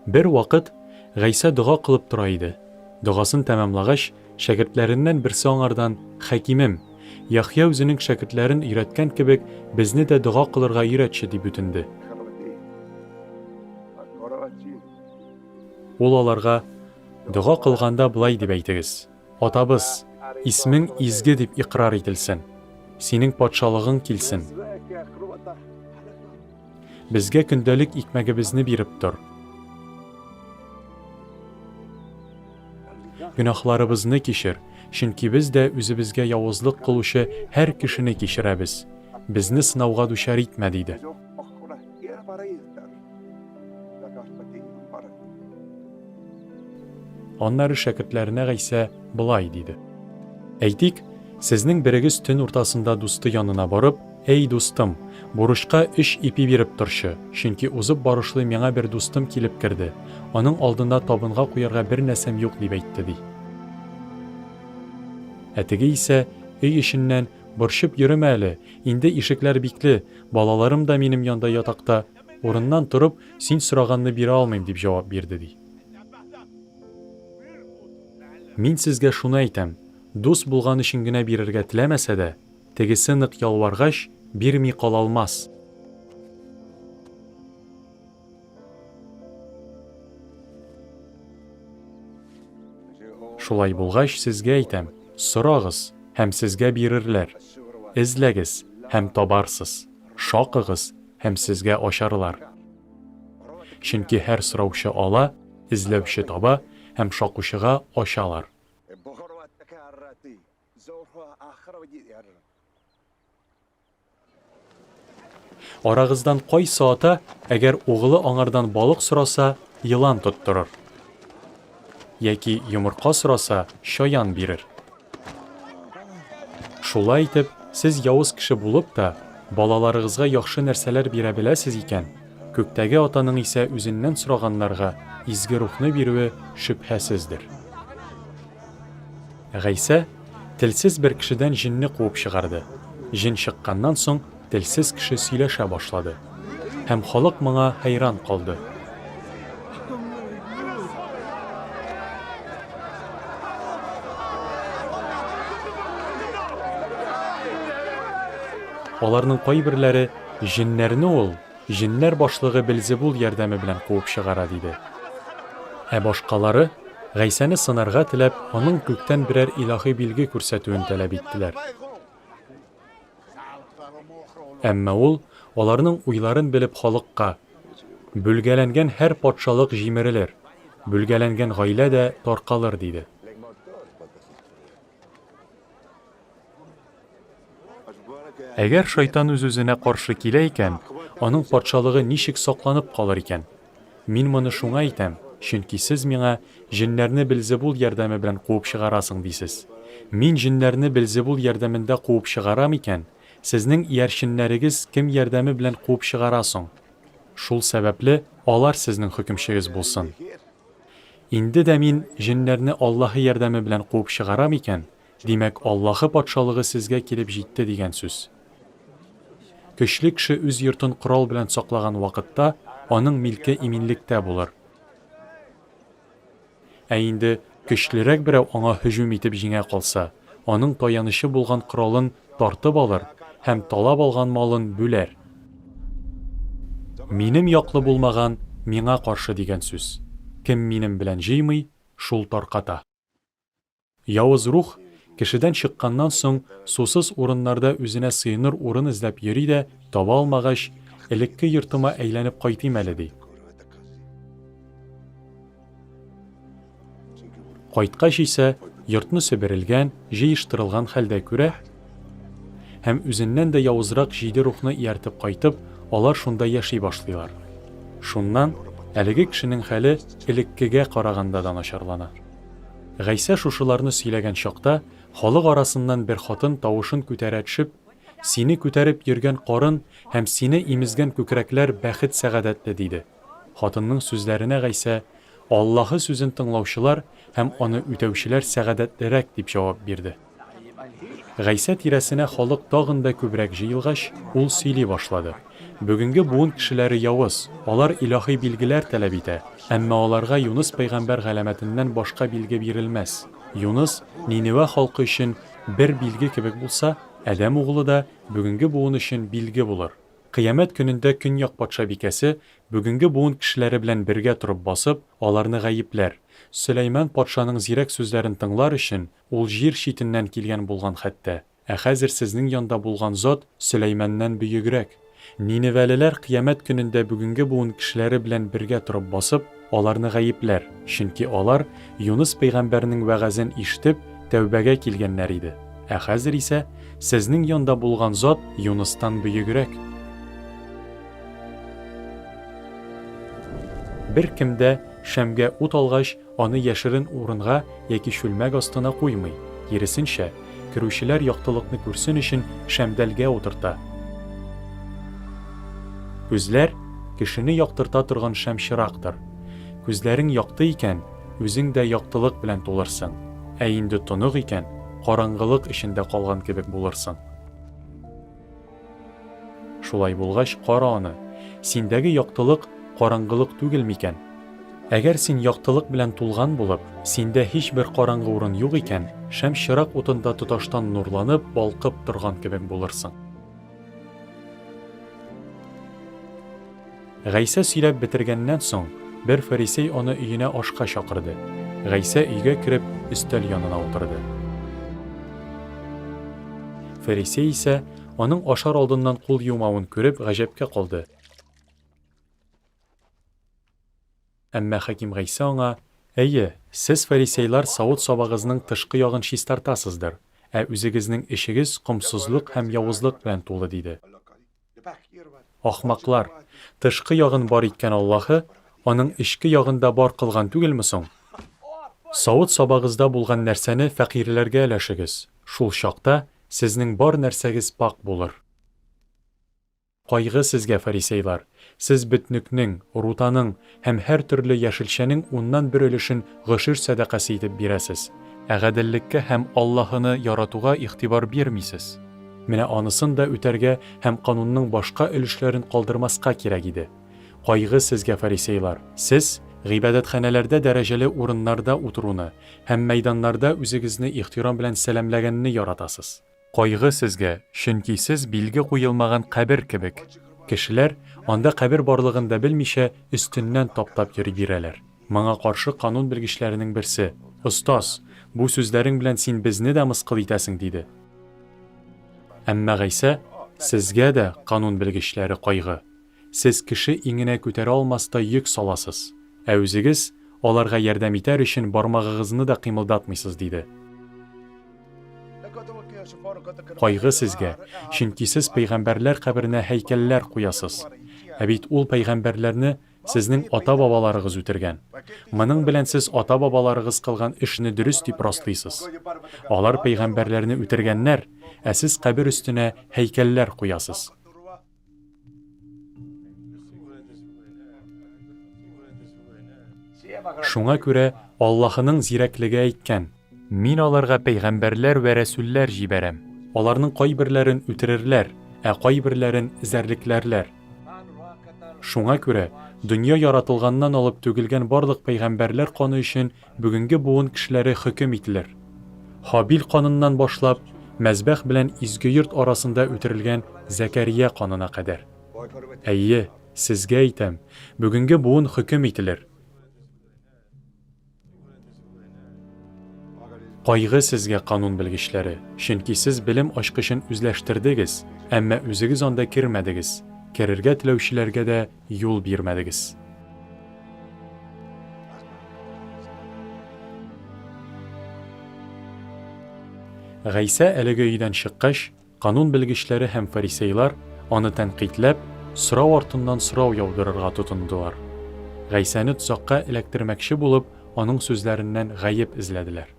Бер вакыт Гайсә дога кылып тора иде. Догасын тәмамлагач, шәкертләреннән берсе аңардан, Хәкимем, Яхъя үзенең шәкертләрен өйрәткән кебек, безне дә дога кылырга өйрәтче, дип үтенде. Ул аларга, Дога кылганда болай дип әйтегез, Атабыз, исмең изге дип икърар ителсен. Синең патшалыгың килсен. Безгә көндәлек икмәгебезне биреп тор. Гөнаһларыбызны кичер, чөнки без дә үзебезгә явызлык кылучы һәр кешене кичерәбез. Безне сынауга дучар итмә, диде. Аннары шәкертләренә Гайсә болай диде. Әйтик, сезнең берегез төн уртасында дусты янына барып, Әй, дустым, бурычка өч ипи биреп торчы, чөнки узып барышлый миңа бер дустым килеп керде, аның алдында табынга куярга бер нәрсәм юк, дип әйтте, ди. Ә теге исә, өй эченнән, Борчып йөремә әле, инде ишекләр бикле, балаларым да минем янда ятакта, урыннан торып, син сораганны бирә алмыйм, дип җавап бирде, ди. Мин сезгә шуны әйтәм, дус булган өчен генә бирергә теләмәсә дә, Тегесе нык ялваргач, бирми кала алмас. Шулай булгач, сезгә әйтәм, сорагыз, һәм сезгә бирерләр, эзләгез, һәм табарсыз, шакыгыз, һәм сезгә ачарлар. Чөнки һәр сораучы ала, эзләүче таба, һәм шакучыга ачалар. Арагыздан кайсы ата, әгәр угылы аңардан балык сораса, елан тоттырыр? Яки йомырка сораса, чаян бирер? Шулай итеп, сез явыз кеше булып та, балаларыгызга яхшы нәрсәләр бирә беләсез икән, күктәге Атаның исә үзеннән сораганнарга Изге Рухны бирүе шөбһәсездер. Гайсә телсез бер кешедән җенне куып чыгарды. Җен чыкканнан соң, телсез кеше сөйләшә башлады. Һәм халык моңа хәйран калды. Аларның кайберләре, Җеннәрне ул, Җеннәр башлыгы Белзебул ярдәме белән куып чыгара, диде. Ә башкалары, Гайсәне сынарга теләп, аның күктән берәр илаһи билге күрсәтүен таләп иттеләр. Әмма ул, аларның уйларын белеп, халыкка, Бүлгәләнгән һәр патшалык җимерелер, бүлгәләнгән гаилә дә таркалыр, диде. Әгәр шайтан үз-үзенә каршы килә икән, аның патшалыгы ничек сакланып калыр икән? Мин моны шуңа әйтәм, чөнки сез миңа, Җеннәрне Белзебул ярдәме белән куып чыгарасың, дисез. Мин җеннәрне Белзебул ярдәмендә куып чыгарам икән, сезнең иярченнәрегез кем ярдәме белән куып чыгара соң? Шул сәбәпле, алар сезнең хөкемчегез булсын. Инде дә мин җеннәрне Аллаһы ярдәме белән куып чыгарам икән, димәк, Аллаһы Патшалыгы сезгә килеп җитте дигән сүз. Көчле кеше үз йортын корал белән саклаган вакытта, аның милке иминлектә булыр. Ә инде көчлерәк берәү аңа һөҗүм итеп җиңә калса, аның таянычы булган коралын тартып алыр һәм талап алган малын бүләр. Минем яклы булмаган миңа каршы дигән сүз. Кем минем белән җыймый, шул тарката. Явыз рух, кешедән чыкканнан соң, сусыз урыннарда үзенә сыеныр урын эзләп йөри дә, таба алмагач, элекке йортыма әйләнеп кайтыйм әле, ди. Кайткач исә, йортны себерелгән, җыештырылган хәлдә күрә һәм үзеннән дә явызрак җиде рухны ияртеп кайтып, алар шунда яши башлыйлар. Шуннан әлеге кешенең хәле элеккегә караганда да начарлана. Гайсә шушыларны сөйләгән чакта, халык арасыннан бер хатын тавышын күтәрә төшеп, Сине күтәреп йөргән карын һәм сине имезгән күкрәкләр бәхет-сәгадәтле, диде. Хатынның сүзләренә Гайсә, Аллаһы сүзен тыңлаучылар һәм аны үтәүчеләр сәгадәтлерәк, дип җавап бирде. Гайсә тирәсенә халык тагын да күбрәк җыелгач, ул сөйли башлады. Бүгенге буын кешеләре явыз, алар илаһи билгеләр таләп итә, әмма аларга Юныс пәйгамбәр галәмәтеннән башка билге бирелмәс. Юныс Ниневә халкы өчен бер билге кебек булса, Адәм Углы да бүгенге буын өчен билге булыр. Кыямәт көнендә Көньяк патшабикәсе, бүгенге буын кешеләре белән бергә торып басып, аларны гаепләр. Сөләйман патшаның зирәк сүзләрен тыңлар өчен, ул җир читеннән килгән булган хәтта. Ә хәзер сезнең янда булган зат Сөләйманнан бөегрәк. Ниневәлеләр кыямәт көнендә бүгенге буын кешеләре белән бергә торып басып, аларны гаепләр, чөнки алар, Юныс пәйгамбәрнең вәгазен ишетеп, тәүбәгә килгәннәр иде. Ә хәзер исә сезнең янда булган зат Юныстан бөегрәк. Беркем дә, шәмгә ут алгач, Аны яшерен урынга яки чүлмәк астына куймый, киресенчә, керүчеләр яктылыкны күрсен өчен шәмдәлгә утырта. Күзләр, кешене яктырта торган шәмчырактыр. Күзләрең якты икән, үзең дә яктылык белән тулырсың, ә инде тонык икән, караңгылык эчендә калган кебек булырсың. Шулай булгач, кара аны, синдәге яктылык караңгылык түгел микән? Әгәр син яктылык белән тулган булып, синдә һичбер караңгы урын юк икән, шәм чырак утында тоташтан нурланып, балкып торган кебек булырсың. Гайсә сөйләп бетергәннән соң, бер фарисей аны өенә ашка чакырды. Гайсә өйгә кереп, өстәл янына утырды. Фарисей исә, аның ашар алдыннан кул юмавын күреп, гаҗәпкә калды. Әмма хаким Гайсә аңа, Әйе, сез, фарисейлар, савыт-сабагызның тышкы ягын чистартасыздыр, ә үзегезнең эчегез комсызлык һәм явызлык белән тулы, диде. Ахмаклар! Тышкы ягын бар иткән Аллаһы, аның эчке ягын да бар кылган түгелме соң? Савыт-сабагызда булган нәрсәне фәкыйрьләргә өләшегез, шул чакта сезнең бар нәрсәгез пакь булыр. Кайгы сезгә, фарисейлар! Сез бөтнекнең, рутаның һәм һәртөрле яшелчәнең уннан бер өлешен гошер сәдакасы итеп бирәсез, ә гаделлеккә һәм Аллаһыны яратуга игътибар бирмисез. Менә анысын да үтәргә һәм канунның башка өлешләрен калдырмаска кирәк иде. Кайгы сезгә, фарисейлар! Сез, гыйбадәтханәләрдә дәрәҗәле урыннарда утыруны һәм мәйданнарда үзегезне ихтирам белән сәламләгәнне яратасыз. Кайгы сезгә, чөнки сез билге куелмаган кабер кебек. Кешеләр, анда кабер барлыгын да белмичә, өстеннән таптап йөри бирәләр. Моңа каршы канун белгечләренең берсе, Остаз, бу сүзләрең белән син безне дә мыскыл итәсең, диде. Әмма Гайсә, Сезгә дә, канун белгечләре, кайгы! Сез кеше иңенә күтәрә алмастай йөк саласыз, ә үзегез, аларга ярдәм итәр өчен, бармагыгызны да кыймылдатмыйсыз, диде. Кайгы сезгә, чөнки сез пәйгамбәрләр каберенә һәйкәлләр куясыз. Ә бит ул пәйгамбәрләрне сезнең ата-бабаларыгыз үтергән. Моның белән сез ата-бабаларыгыз кылган эшне дөрес дип раслыйсыз. Алар пәйгамбәрләрне үтергәннәр, ә сез кабер өстенә һәйкәлләр куясыз. Шуңа күрә Аллаһының зирәклеге әйткән, Мин аларга пәйгамбәрләр вә рәсүлләр җибәрәм. Аларның кайберләрен үтерерләр, ә кайберләрен эзәрлекләрләр. Шуңа күрә, дөнья яратылганнан алып түгелгән барлык пәйгамбәрләр каны өчен бүгенге буын кешеләре хөкем ителер. Һабил каныннан башлап, мәзбәх белән изге йорт арасында үтерелгән Зәкәрия канына кадәр. Әйе, сезгә әйтәм, бүгенге буын хөкем ителер. Кайгы сезгә, канун белгечләре, чөнки сез белем ачкычын үзләштердегез, әмма үзегез анда кермәдегез, керергә теләүчеләргә дә юл бирмәдегез. Гайсә әлеге өйдән чыккач, канун белгечләре һәм фарисейлар, аны тәнкыйтьләп, сорау артыннан сорау яудырырга тотындылар. Гайсәне тозакка эләктермәкче булып, аның сүзләреннән гаеп эзләделәр.